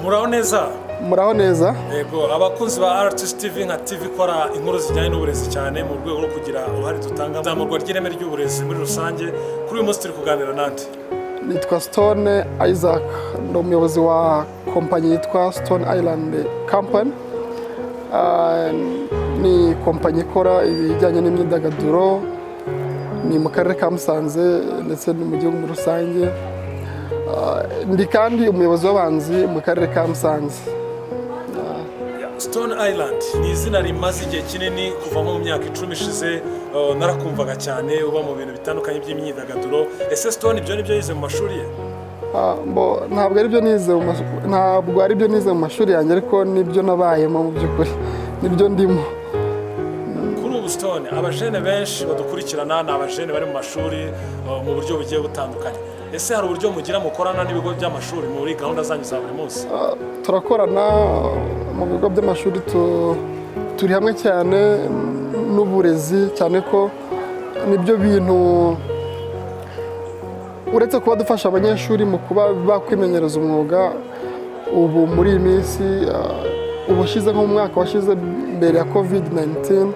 Muraho neza? Muraho neza. Yego, abakunzi ba Artist TV, nka TV ikora inkuru zijyanye n'uburezi cyane mu rwego rwo kugira uruhare dutanga mu izamurwa ry'ireme ry'uburezi muri rusange, kuri uyu munsi turi kuganira nande? Nitwa Stone Isaac, ndi umuyobozi wa kompanyi yitwa Stone Island Company. Ni kompanyi ikora ibijyanye n'imyidagaduro, ni mu karere ka Musanze ndetse no mu gihugu muri rusange. Ndi kandi umuyobozi w'abahanzi mu karere ka Musanze. Stone Island ni izina rimaze igihe kinini, kuva nko mu myaka 10 ishize narakumvaga cyane uba mu bintu bitandukanye by'imyidagaduro. Ese Stone ibyo nibyo yize mu mashuri ye? Ntabwo ari byo nize ntabwo ari byo nize mu mashuri yanjye, ariko nibyo nabayemo mu by'ukuri, nibyo ndimo. Kuri ubu Stone, abajene benshi badukurikirana ni abajene bari mu mashuri mu buryo bugiye butandukanye. Ese hari uburyo mugira mukorana n'ibigo by'amashuri muri gahunda zanyu za buri munsi? Turakorana mu bigo by'amashuri, turi hamwe cyane n'uburezi, cyane ko nibyo bintu, uretse kuba dufasha abanyeshuri mu kuba bakwimenyereza umwuga. Ubu muri iyi minsi, ubushize, nko mu mwaka washize mbere ya COVID 19,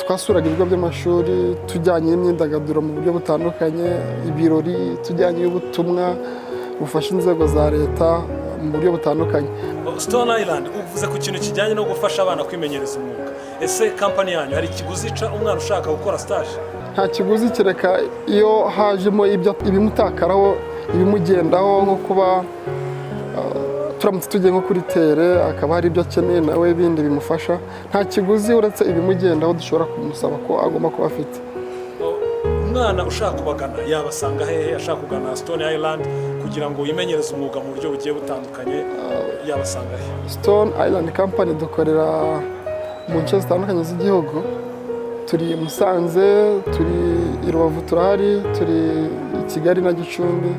twasuraga ibigo by'amashuri tujyanye n'imyidagaduro mu buryo butandukanye, ibirori, tujyanye n'ubutumwa bufasha inzego za leta mu buryo butandukanye. Stone Island, uvuze ku kintu kijyanye no gufasha abana kwimenyereza umwuga. Ese kampani yanyu hari ikiguzi ica umwana ushaka gukora stage? Nta kiguzi, kereka iyo hajemo ibimutakaraho, ibimugendaho, nko kuba turamutse tugiye nko kuri terrain akaba hari ibyo akeneye nawe bindi bimufasha. Nta kiguzi, uretse ibimugendaho dushobora kumusaba ko agomba kuba afite. Umwana ushaka kubagana yabasanga hehe? Ashaka kugana Stone Island kugira ngo yimenyereze umwuga mu buryo bugiye butandukanye, yabasanga he? Stone Island Company dukorera mu nce zitandukanye z'igihugu. Turi i Musanze, turi i Rubavu, turahari, turi i Kigali na Gicumbi.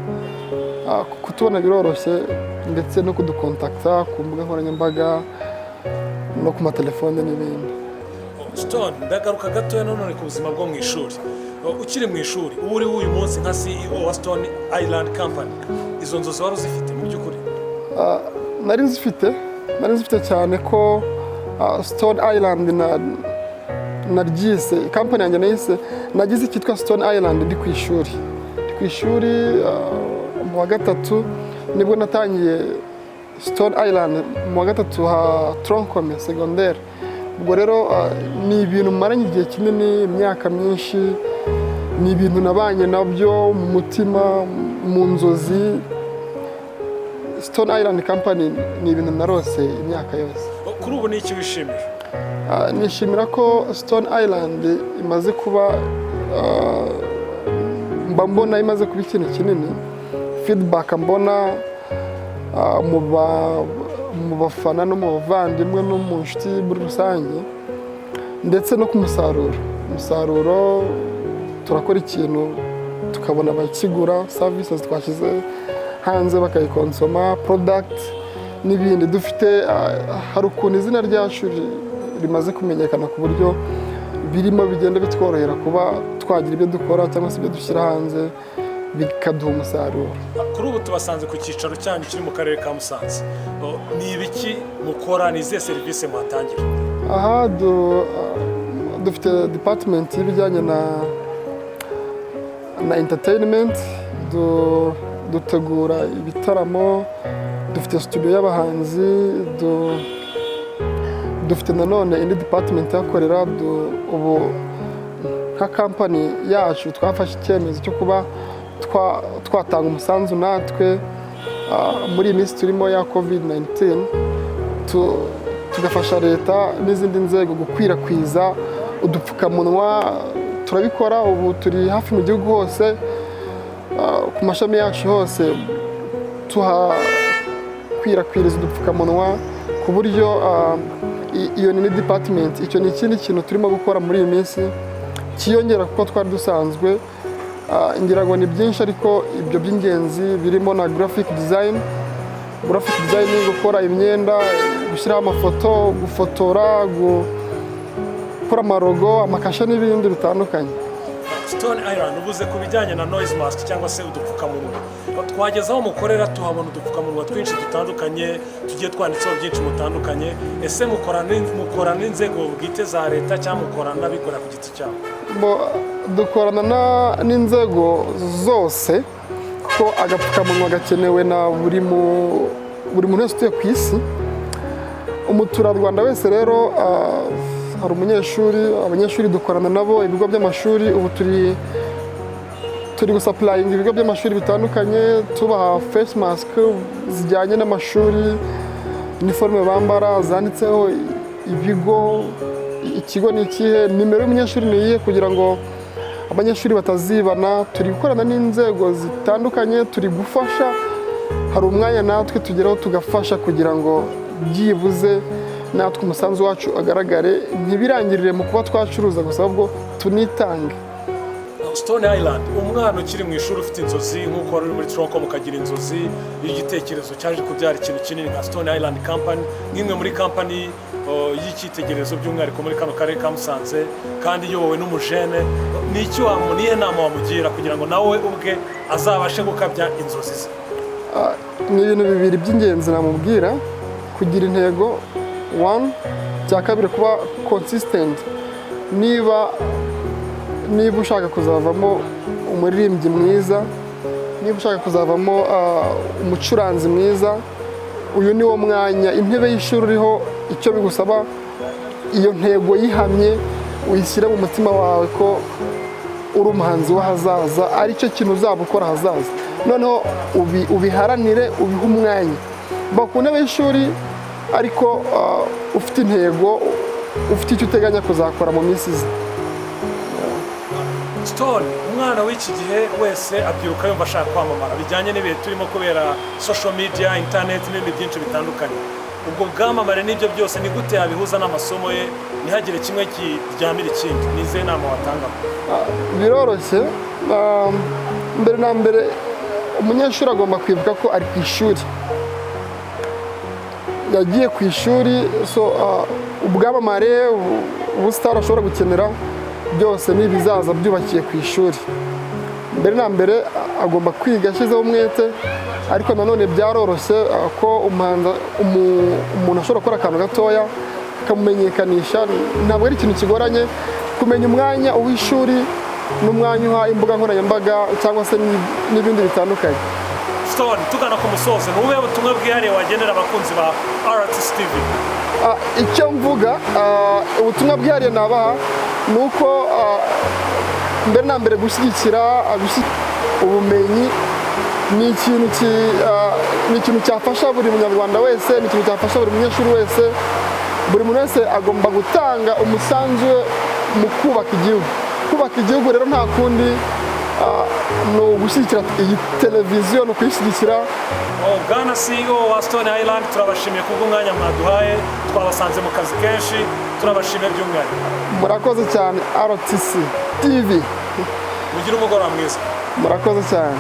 Kutubona biroroshye, ndetse no kudukontakita ku mbuga nkoranyambaga no ku matelefone n'ibindi. Stone, ndagaruka gatoya nanone ku buzima bwo mu ishuri. Ukiri mu ishuri, uwo uri uyu munsi nka CEO wa Stone Island Company, izo nzozi wari uzifite mu by'ukuri? Nari nzifite, nari nzifite cyane ko Stone Island na naryise kampani yanjye, nayise, nagize icyitwa Stone Island ndi ku ishuri. Ndi ku ishuri mu wa gatatu nibwo natangiye Stone Island, mu wa gatatu ha tronc commun secondaire. Ubwo rero ni ibintu maranye igihe kinini, imyaka myinshi, ni ibintu nabanye nabyo mu mutima, mu nzozi. Stone Island Company ni ibintu narose imyaka yose. Kuri ubu ni iki wishimira? Nishimira ko Stone Island imaze kuba, mba mbona imaze kuba ikintu kinini. Feedback mbona mu bafana no mu bavandimwe no mu nshuti muri rusange, ndetse no ku musaruro, turakora ikintu tukabona abakigura, services twashyize hanze bakayikonsoma, product n'ibindi dufite. Hari ukuntu izina ryacu rimaze kumenyekana ku buryo birimo bigenda bitworohera kuba twagira ibyo dukora cyangwa se ibyo dushyira hanze bikaduha umusaruro. Kuri ubu tubasanze ku cyicaro cyanyu kiri mu karere ka Musanze. Ni ibiki mukora? Ni izihe serivisi muhatangira? Aha dufite department y'ibijyanye na entertainment. Dutegura ibitaramo, dufite studio y'abahanzi, dufite nanone indi department ihakorera. Ubu nka kampani yacu twafashe icyemezo cyo kuba twatanga umusanzu natwe muri iyi minsi turimo ya COVID 19, tugafasha leta n'izindi nzego gukwirakwiza udupfukamunwa. Turabikora, ubu turi hafi mu gihugu hose, ku mashami yacu hose tuhakwirakwiriza udupfukamunwa, ku buryo iyo ni department. Icyo ni ikindi kintu turimo gukora muri iyi minsi cyiyongera kuko twari dusanzwe. Ngira ngo ni byinshi, ariko ibyo by'ingenzi birimo na graphic design. Graphic design, gukora imyenda, gushyiraho amafoto, gufotora, gukora amalogo, amakashe n'ibindi bitandukanye. Stone Island, uvuze ku bijyanye na nose mask cyangwa se udupfukamunwa. Twageze aho mukorera tuhabona udupfukamunwa twinshi dutandukanye, tugiye twanditseho byinshi mutandukanye. Ese mukorana n'inzego bwite za leta cyangwa mukorana n'abikorera ku giti cyabo? Dukorana n'inzego zose, kuko agapfukamunwa gakenewe na buri muntu wese utuye ku isi, umuturarwanda wese. Rero hari umunyeshuri, abanyeshuri dukorana nabo, ibigo by'amashuri. Ubu turi gusupplyinga ibigo by'amashuri bitandukanye, tubaha face mask zijyanye n'amashuri, iniforume bambara zanditseho ibigo, ikigo ni ikihe, nimero y'umunyeshuri ni iyihe, kugira ngo abanyeshuri batazibana. Turi gukorana n'inzego zitandukanye, turi gufasha. Hari umwanya natwe tugeraho tugafasha kugira ngo byibuze natwe umusanzu wacu agaragare, ntibirangirire mu kuba twacuruza gusa, ahubwo tunitange. Stone Island, umwana ukiri mu ishuri ufite inzozi nk'uko wari uri muri tronc commun ukagira inzozi y'igitekerezo cyaje kubyara ikintu kinini nka Stone Island Company, nk'imwe muri company y'icyitegererezo by'umwihariko muri kano karere ka Musanze kandi iyobowe n'umujene, ni iki niyo nama wamugira kugira ngo nawe ubwe azabashe gukabya inzozi ze? Ni ibintu bibiri by'ingenzi namubwira: kugira intego, one. Cya kabiri, kuba consistent. Niba ushaka kuzavamo umuririmbyi mwiza, niba ushaka kuzavamo umucuranzi mwiza, uyu ni wo mwanya, intebe y'ishuri uriho. Icyo bigusaba, iyo ntego yihamye, uyishyire mu mutima wawe ko uri umuhanzi w'ahazaza, aricyo kintu uzaba ukora ahazaza. Noneho ubiharanire, ubihe umwanya. Ba ku ntebe y'ishuri ariko ufite intego, ufite icyo uteganya kuzakora mu minsi iza. Stone, umwana w'iki gihe wese abyiruka yumva ashaka kwamamara bijyanye n'ibihe turimo kubera social media, internet n'ibindi byinshi bitandukanye. Ubwo bwamamare n'ibyo byose, ni gute yabihuza n'amasomo ye ntihagire kimwe kiryamira ikindi? Ni izihe nama watanga? Biroroshye. Mbere na mbere, umunyeshuri agomba kwibuka ko ari ku ishuri, yagiye ku ishuri. So ubwamamare, ubusitari ashobora gukenera byose ni ibizaza byubakiye ku ishuri. Mbere na mbere agomba kwiga ashyizeho umwete. Ariko nanone byaroroshye ko umuntu ashobora gukora akantu gatoya kamumenyekanisha. Ntabwo ari ikintu kigoranye kumenya umwanya uw'ishuri n'umwanya uha imbuga nkoranyambaga cyangwa se n'ibindi bitandukanye. Stone, tugana ku musozo, ni ubuhe butumwa bwihariye wagenera abakunzi ba RTC TV? Icyo mvuga, ubutumwa bwihariye nabaha ni uko mbere na mbere gushyigikira ubumenyi ni ikintu cyafasha buri munyarwanda wese, ni ikintu cyafasha buri munyeshuri wese. Buri muntu wese agomba gutanga umusanzu we mu kubaka igihugu. Kubaka igihugu rero nta kundi, ni ugushyigikira iyi televiziyo, ni ukuyishyigikira. Oh, Bwana CEO wa Stone Island, turabashimiye kubw'umwanya mwaduhaye. Twabasanze mu kazi kenshi, turabashimiye by'umwihariko. Murakoze cyane, RTC TV. Mugire umugoroba mwiza. Murakoze cyane.